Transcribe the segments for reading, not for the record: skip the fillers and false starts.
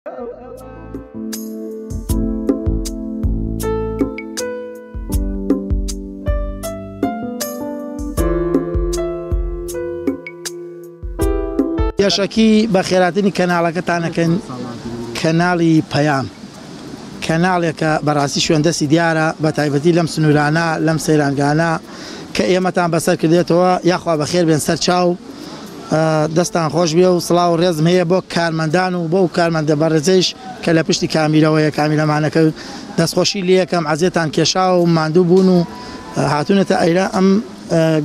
پێشەکی بەخێراتنی کەناڵەکەتان ئەکەن کەناڵی پەیام کەناڵێکە بەڕاستی شوێن دەستی دیارە بە تایبەتی لەم سنوورانە لەم سەیرانگانە کە ئێمەتان بەسەر کردێتەوە یاخوا بەخێر بێن سەر چاو دەستان خۆش بێ و سڵاو و ڕێزم هەیە بۆ کارمەندان و بۆ ئەو کارمەندە بەڕێزەیش کە لە پشتی کامیرەوەیە کامیرەمانەکە دەستخۆشی لێکەم عەزێتان کێشا و ماندوو بوون و هاتوونەتە ئەیرە ئەم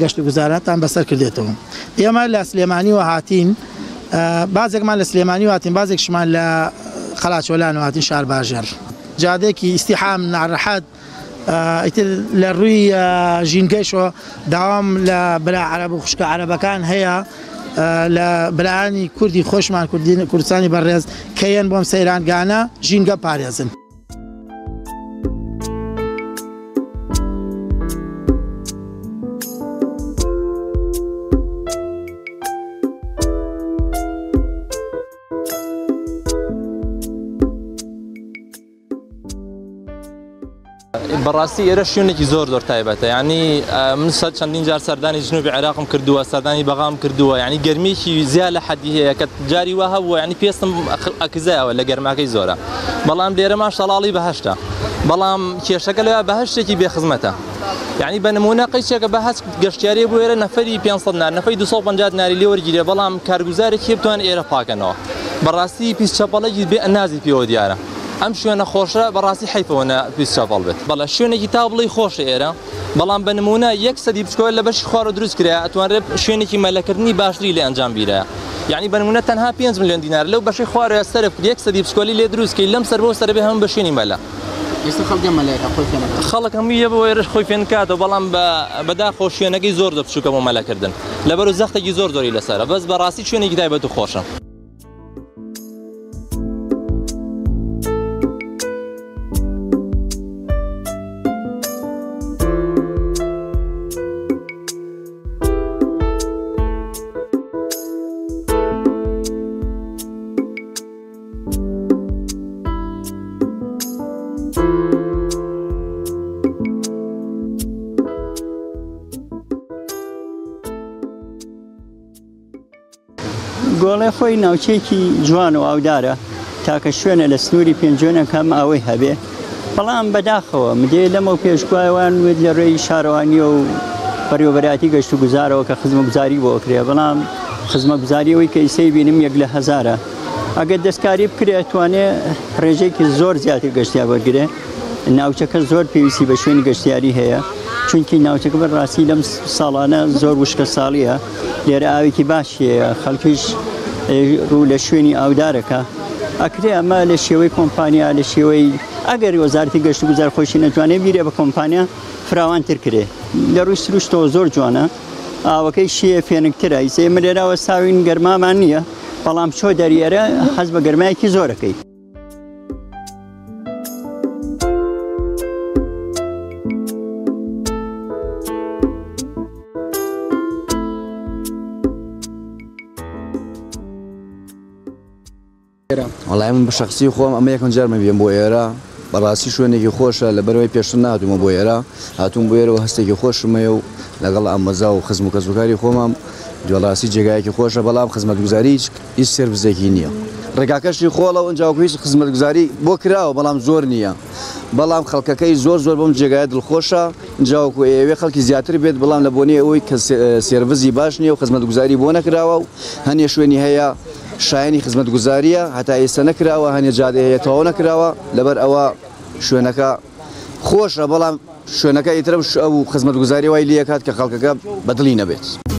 گەشت و گوزاراتان بەسەر کردێتەوە ئێمە لە سلێمانیوە هاتین بازێکمان لە سلێمانی هاتین بازێکشمان لە قەلاچۆلان هاتین شارباژێڕ جادێکی ئیستیحام ناڕەحەت ئیتر لە ڕووی ژینگەیشەوە داوام لە برا عەرەب و خوشکە عەرەبەکان هەیە لە برایانی کوردی خۆشمان کوردستانی بەڕێز کە یەن بۆم سەیرانگانە ژینگە پارێزن. بەڕاستی ئێرە شوێنێکی زۆر زۆر تایبەتە ینی من سەر چەندین جار سەردانی جنوبی عێراقم کردووە سەردانی بەغام کردووە ینی گەرمیکی زیا لە حەدی هەیە کە جاری وا هەبووە ینی پێستم ئەکزایەوە لە گەرماکەی زۆرە بەڵام لێرە ماشەڵاڵی بەهشتە بەڵام کێشەکە لەوە بەهشتێکی بێخزمەتە یعنی بە نمونە قەیچێکە بە هەچ گەشتیاری بۆ ئێرە نەفەری 500 نار نەفەری 250 ناری لێ وەرگیرێ بەڵام کارگوزارێکی بتوان ئێرە پاکەنەوە بەڕاستی پیس چەپەڵێکی بێ ئەنازی پێوە دیارە ئەم شوێنە خۆشە بەڕاستی حەیفە وەنە پیس چەپەڵ بێت بەڵێ شوێنێکی تا بڵێی خۆشە ئێرە بەڵام بە نمونە یەک سەدی بچکۆلە لە بەشی خوارەوە دروست کرایە ئەتوانرێت شوێنێکی مەلەکردنی باشتری لێ ئەنجام بیرایە یعنی بە نمونە تەنها 5 ملیۆن دینار لەو بەشەی خوارەوە سەرف کرد یەک سەدی بچکۆلی لێ دروست کەی لەم سەر بۆ سەر بێ هەموو بە شوێنی مەلە ئێستا خەڵک دێ مەلەکە خۆی فێنکات خەڵک هەمووی یە بۆ ئێرەش خۆی فێنکاتەوە بەڵام بە بەداخەوە شوێنەکەی زۆر زۆر بچووکە بۆ مەلەکردن لەبەر و زەختێکی زۆر زۆری لەسەرە بەس بەڕاستی شوێنێکی تایبەت و خۆشە. گۆڵێ خۆی ناوچەیەکی جوان و ئاودارە، تاکە شوێنە لە سنووری پێنجوێنە کە ئەم ئاوەی هەبێ، بەڵام بەداخەوە مدێ لەمەو پێش گوایە وایان وت لە رێی شارەوانییە و بەڕێوەبەرایەتی گەشتوگوزارەوە کە خزمەگوزاری بۆ ئەکرێ، بەڵام خزمەگوزاری ئەوەی کە ئیسەی بینم یەک لە هەزارە، ئەگەر دەستکاری بکرێ ئەتوانێ رێژەیەکی زۆر زیاتر گەشتیار وەرگرێ. ناوچەکە زۆر پێویستی بە شوێنی گەشتیاری هەیە چونکی ناوچەکە بە ڕاستی لەم ساڵانە زۆر وشکە ساڵیە لێرە ئاوێکی باش هەیە خەڵکیش ڕوو لە شوێنی ئاودارەکە ئەکرێ ئەمە لە شێوەی کۆمپانیا لە شێوەی ئەگەر وەزارتی گەشت و گوزار خۆشی نەتوانێت بیرێ بە کۆمپانیا فراوانتر کرێ لە ڕووی سروشتەوە زۆر جوانە ئاوەکەی شیە فێنکترە ئیسە ئێمە لێراوە ساوین گەرمامان نییە بەڵام چۆ دەریێرە حەز بە گەرمایەکی زۆرەکەی. وەڵای من بە شەخسی خۆم ئەمە یەکەم جارمە بێم بۆ ئێرە بەڕاستی شوێنێکی خۆشە لەبەرەوەی پێشتر ناتومە بۆ ئێرە هاتووم بۆ ئێرەوە هەستێکی خۆشم هەیە و لەگەڵ ئامۆزا و خزم و کەسوکاری خۆمام دوێڵاسی جێگایەکی خۆشە بەڵام خزمەتگوزاری هیچ هیچ سێرڤسێکی نییە ڕێگاکەشی خۆڵە و ئینجا وەکو هیچ خزمەتگوزاری بۆ کراوە بەڵام زۆر نییە بەڵام خەڵکەکەی زۆر زۆر بەم جێگایە دڵخۆشە ئینجا وەکو ئەیەوێ خەڵکی زیاتر بێت بەڵام لە بۆنەی ئەوەی کە سێرڤسی باش نییە و خزمەتگوزاری بۆ نەکراوە و هەنێ شوێنی هەیە شایەنی خزمەتگوزارییە هەتا ئێستا نەکراوە هەنێ جادەی هەیە تەواو نەکراوە لەبەر ئەوە شوێنەکە خۆشە بەڵام شوێنەکە ئیتر ئەو خزمەتگوزاری وای لێکات کە خەڵکەکە بەدڵی نەبێت.